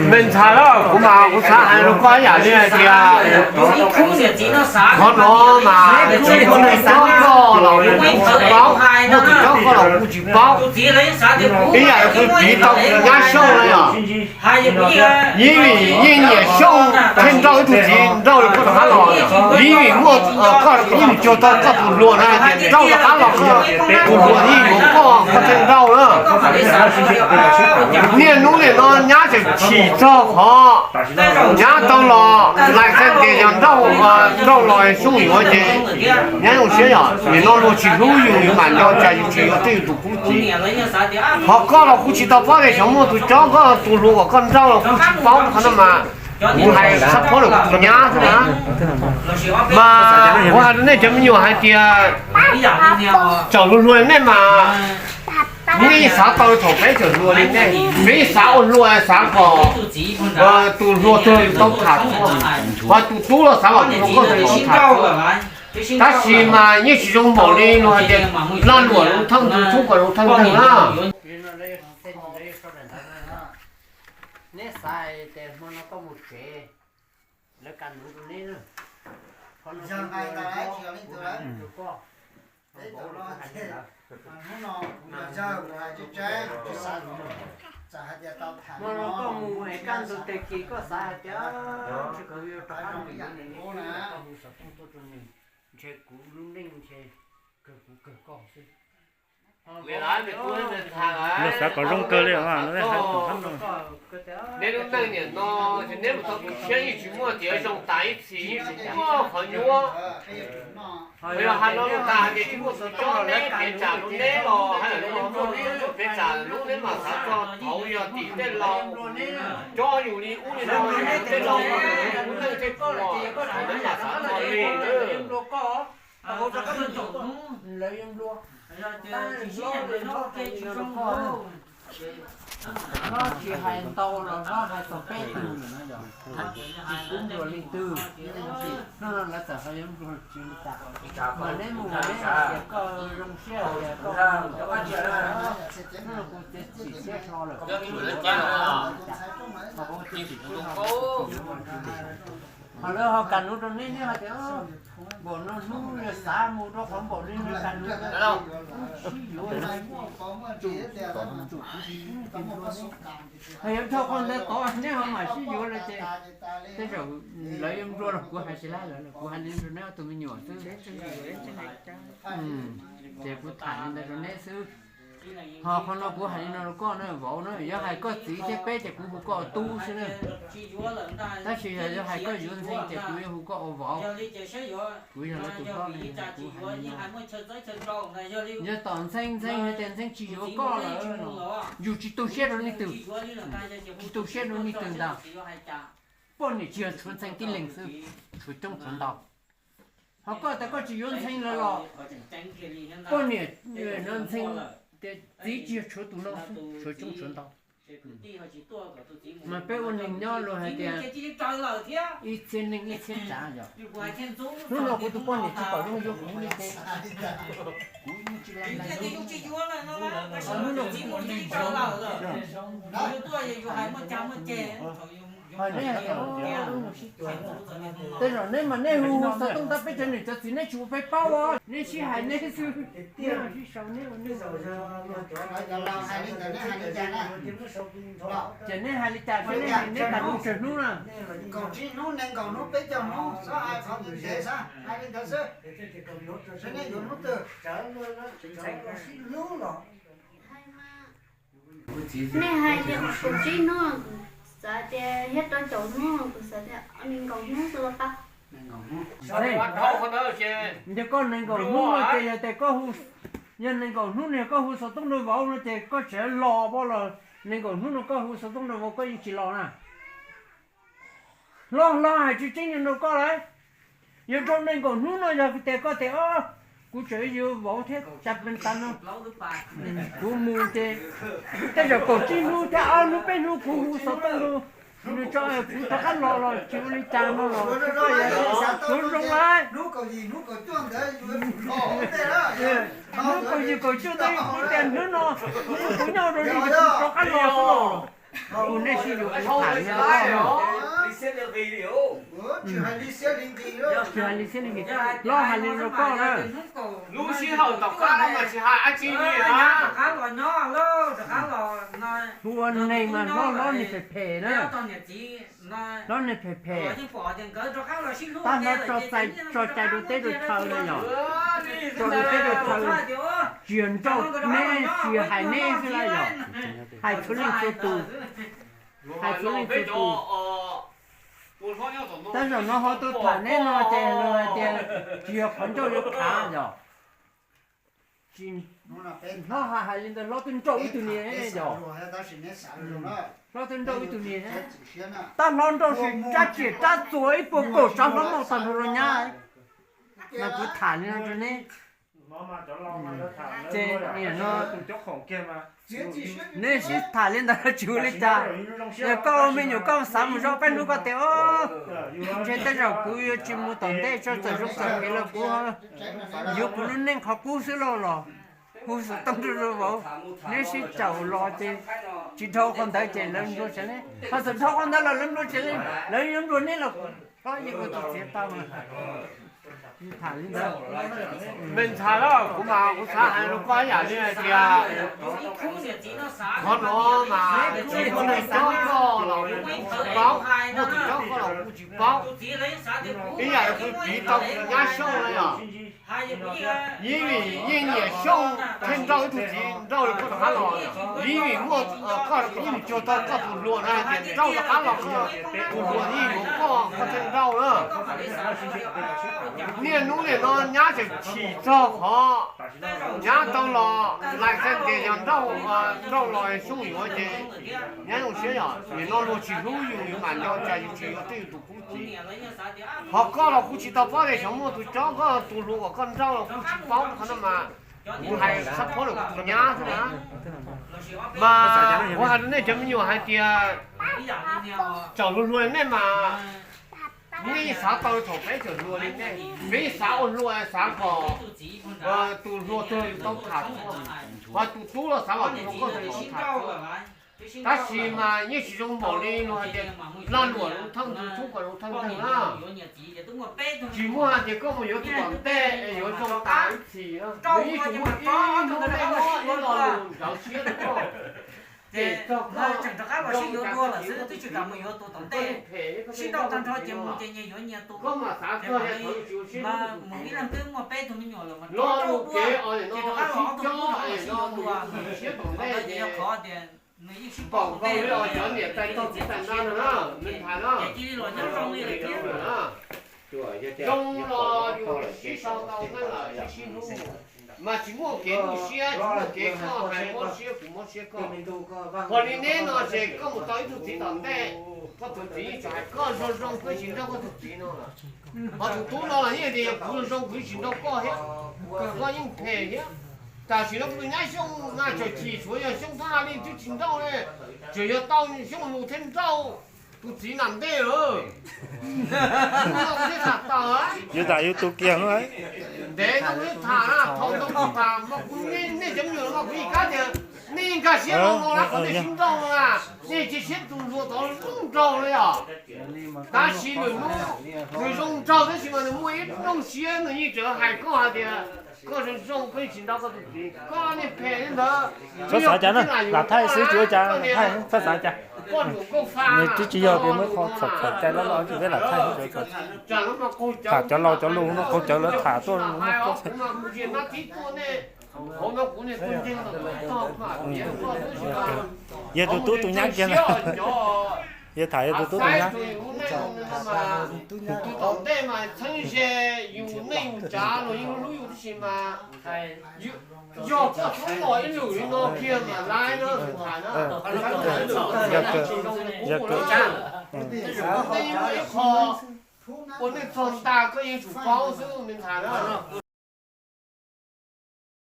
Me ntxhais, kuv mas kuv xav hais rau koj ib yam li hais tias, qhov no mas muaj tus cob koj los kuj tsis paub, muaj tus cob koj los kuj tsis paub. Ib yam li kuv piv tau nyab Xyooj na yom, Yib Vim yeej nyiam Xyooj thiaj nrauj ib tug txiv nrauj li koj rov qab los. Yib Vim muaj koj ib mus cuag tau koj tus hluas na ces nrauj rov qab los koj tus hluas yeej yuav koj, koj thiaj nrauj na. Niaj hnub nim no nyab tseem chim txog qhov nyab tau los lais txhais tias yog nrauj, nrauj los Xyooj yuav ces nyab zoo siab yom. Nim no luag tsis hlub yus, yus mam nco cas yus tsis yuav twj yus tus qub txiv. Qhov koj los kuv tsis tau paub tias xyov muaj tus cob koj, tus hluas uas koj nrauj los kuj tsis paub, qhov no mas kuv hais xab phob rau kuv tus nyab xwb na. Mas kuv hais rau nej cov me nyuam hais tias, txawm hluas hluas nej mas nej xav tau thaum peb tseem hluas li nej, peb xav ua hluas xav kom tus hluas twg tau tham, ho tus tub los xav kom tus hluas nkauj twg tau tham. Tab sis mas yeej tsis zoo npaum li luag hais tias lag luam zoo thawj ntug tshoob kom zoo thawj ntug na. Neb xav tias hmo no koj mus tsev, lawv ka nuv rau neb na. Qhov no kuv hais rau koj, hnub no kuv yog yawg, kuv hais tseeb tseeb, txawm hais tias tau tham hmo no koj mus es kaj ntug tag kis koj xav hais tias tsis kuv yuav rov qab mus yuav nws, koj mus xov tooj tuaj rau nws, ntshe kuv lub neej ntshe kawg kuv kawg koj xwb. Luag xav kom zoo kawg li, luag hais kom zoo. Neb lub neej niam no, neb mus tau tu siab yeej tsis muaj tias zoo tas ib txhis, yeej tsis muaj qhov nyuaj. Yog hais no lus tas hais tias tsis muaj tus cob neb, kev tsam rau neb los hais lus muaj kev tsam lub neb mam xav txog thaum yog tim tej laus cob yus li ub li no, tej laus lub neej tej puas thaum neb mam xav txog li. Hlob tsis hais ntau los hlob hais txog peb tug, tsis pub luag leej twg. Hnub no lawv txawm ho yuav luag tsis li cas, mas neb mus neb hais tias koj zoo siab tias koj mus, hnub no kuv txiav txim siab hlo lawm, kuv yuav li cas, ho kuv txiav txim siab hlo lawm kuv yuav li cas. Ho lawv ho kam nuv rau neb, neb hais tias npaum no hnub yog xav mus rau qhov npaum li no kam nuv, sib yuav no muaj tus tus kuv tsis pub nws tus nplua xwb. Ho yog dhau qhov ntawd tod neb ho mam sib yuav lawm ces tej zaum lawv yuav nplua los kuv hais tsis lab lawv los kuv hais li rau neb ob tug me nyuam xwb. Ces kuv tham li ntawd rau neb xwb. Ho qhov no kuv hais li no rau koj na, vauv na, yog hais koj txiv thiab peb ces kuv hu koj ua tub xwb na. Tab sis yog hais koj yuav Ntxhee ces kuv yuav hu koj ua vauv. Kuv yog lawv tus hlob ne, kuv hais li no. Yog tom Ntxhee, Ntxhee hais tias Ntxhee tsis yuav koj lawm, yus tsis tu siab rau leej twg, tsis tu siab rau leej twg ntag. Poj niam tsis yog tshuav Ntxhee tib leeg xwb, tshuav coob tshuav ntau. Ho koj tias koj tsis yuav Ntxhee lawm los, poj niam no Ntxhee tias txiv tsis yog tshuav tus no xwb, tshuav coob tshuav ntau. Mas peb ua neeg nyob luag hais tias ib txhia neej ib txhia tsav yom. Hnub no kuv tus poj niam tsis pom zoo yuav kuv li ces kuv tsis yuav. Hnub no kuv tus poj niam tsis pom zoo yuav kuv li ces hais neb hais tias tej zaum neb mas neb hu xov tooj ntawd peb cov niam cov txiv neb tsis ua peb paub os, neb sib hais neb xwb, neb sib sau neb ua neb. Ces neb hais li cas thiab neb hais neb kam mus tsawg hnub na? Kaum tsib hnub, nees nkaum hnub, peb caug hnub, txhob hais qhov ntev ntev xwb, hais li ntawd xwb. Seb neb yuav hnub twg? Nej hais tias kaum tsib hnub, kuv xav tias thiab rau caum hnub, kuv xav tias nees nkaum hnub xwb los tau. Yog koj nees nkaum hnub no ces yog tias koj hu, yog nees nkaum hnub no koj hu xov tooj rau vauv no ces koj tseem los pab los, nees nkaum hnub no koj hu xov tooj rau vauv koj yeej tsis los na. Hlob hlob hais tseeb tseeb rau koj lawm, yuav dhau nees nkaum hnub no yog tias koj tias o, kuv tseem yuav vauv thiab cas pes tas no, kuv mus ces tej zaum kaum tsib hnub thiab ob hnub peb hnub kuv hu xov tooj rau nws tso kuv rov qab los los tsis ua li cas no los kuv zoo lawm. Hnub kaum yim kaum cuaj ntawd kuv tias hnub no kuv nyob rau kuv rov qab los xwb los. Ua nej sib yuav tham li no koj no. Tsis hais li xiab li nqis, los hais li no koj na. Lub sij hawm tom qab no mas tsis hais dab tsi li. Hu ua neeg mas hlob hlob neeg phem phem na. Hlob neeg phem phem. Tab hlob tso cai rau teb rau chaw na yog. Tso rau teb rau chaw, tsis yog nrauj neb, tsis yog hais neb xwb na yog. Hais txhua leej txhua tus, hais txhua leej txhua tus. Tab zaum no ho tuaj tham neb no ces nws hais tias tsis yog qhov nrauj yuav khav yog. Tsis, hlob hais hais li ntawd hlob twb nrauj ib tug niag yog. Hlob twb nrauj ib tug niag. Tab hlob nrauj sis rab riam rab txuas ib puag kaum tsav hlob maj tag nrho rau nyab. Mas kuv tham li no rau neb. Ces nim no neb sib tham li ntawd tsis ua li cas. Yog koj ua me nyuam koj xav mus zov peb hnub koj tias, ntshe tej zaum kuv yuav tsis mus tom ntej tso, txawm zoo txawm phem los kuv yuav kuv lub neej qhov qub xwb lauj los. Hu xov tooj rau vauv, neb sib caum los ces tsis dhau qhov ntawd ces lawv nplua tsev li, ho txawm dhau qhov ntawd los lawv nplua tsev li, lawv yuav nplua neb los hlob yeej ua tus txiav tau. Tham li ntawd. Me ntxhais, kuv mas kuv xav hais rau koj ib yam li hais tias qhov no mas muaj tus cob koj los kuj tsis paub, muaj tus cob koj los kuj tsis paub. Ib yam li kuv piv tau kuv nyab Xyooj na yom. Yeej vim yeej nyiam Xyooj thiaj nrauj ib tug txiv nrauj li koj rov qab los. Yeej vim muaj koj yeej mus cuag tau koj tus hluas na hais tias nrauj rov qab los, tus hluas yeej yuav koj, koj thiaj nrauj na. Niaj hnub nim no nyab tseem chim txog qhov nyab tau los laim xeeb tias yog nrauj, nrauj los Xyooj yuav ces nyab zoo siab yom. Nim no luag tsis hlub yus, yus mam nco cas yus tsis yuav twj yus tus qub txiv. Ho koj los kuj tsis tau paub tias xyov muaj tus cob koj, tus hluas uas koj nrauj los kuj tsis paub qhov no mas. Kuv hais xab phob rau kuv tus nyab xwb na. Mas kuv hais rau nej cov me nyuam hais tias txawm hluas hluas nej mas nej xav tau thaum peb tseem hluas li nej, peb xav ua hluas xav kom tus hluas tug tau tham, ho tus tub los xav kom tus hluas nkauj tau tham. Tab sis mas yeej tsis zoo npaum li luag hais tias lag luam zoo thawj ntug tshoob kom zoo thawj ntug na. Tsis muaj hais tias koj mus yuav tus tom ntej es yuav zoo tas ib txhis, nws yeej tsis muaj ib hnub nej muab ib lo lus ntxhov siab rau koj. Ces txog koj zoo tas ib txhis, koj yeej phem, koj yeej nrauj tsis tau, koj mam xav txog yam thaum yus tsis ua siab hlub tus txiv. Lo lus kev os, nim no sib cob es no mus yuav tus txiv siab tom ntej ces npaum nkaus li os cov niam tais tog txiv tais na no na, me ntxhais na. Zoo los yus sib sau tau neej lawm, sib sib hlub, mas tsis muaj kev nyuaj siab, tsis muaj kev koj hais mob siab kuv mob siab koj. Qhov li neb no ces koj mus tau ib tug txiv tom ntej, koj tus txiv yeej tsis hais koj zoo zoo, koj tsis nrauj koj tus txiv no lawm. Ho tus tub no los yeej tias yog kuv zoo zoo kuv yeej tsis nrauj koj thiab, koj yeej phem thiab. Tam sim no kuv tus nyab Xyooj mas tseem chim, tsuav yog Xyooj thaj li twb tsis nrauj li, tseem yog tau Xyooj lus thiaj nrauj tus txiv nram ntej lawm. Kuv no kuv thiaj tham tawm. Yus tham yus tus kiag no. Ntev no kuv thiaj tham na, thaum ntawd kuv tham mas kuv, nej cov me nyuam no mas kuv yeej kab tias nej nkag siab no no na, qhov nej sib nrauj no na, nej cia siab tus hluas tod zoo nraug li os. Tab sis lwm hnub nws zoo nraug tab sis mas nws muaj ib rooj siab nws yeej tseem hais koj hais tias koj zoo zoo koj yeej tsis nrauj koj tus txiv, koj niag phem li ntawd. Txhob xav cas na, lam thaij xwb tsis ua cas, thaij txhob xav cas. Nws twb tsis yog tias muaj qhov txhaum txhaum cai loj loj, tsis peb lam thaij xwb. Tham cov laus cov lus no, qaug cawv lawv tham tuaj no. Yog tus tub tus nyab kiag na. Yog tham yog tus tub tus nyab. Ntawm ntej mas txheeb ze yus neej yus tsav los yeej hlub yus tib si mas, yog koj txhob los ib lwm li no kiag mas laiv na, tham na. Yog kawg, yog kawg. Ntawm ntej yeej muaj ib qho ua neej txog ntais koj yeej tsum paub xwb me ntxhais na.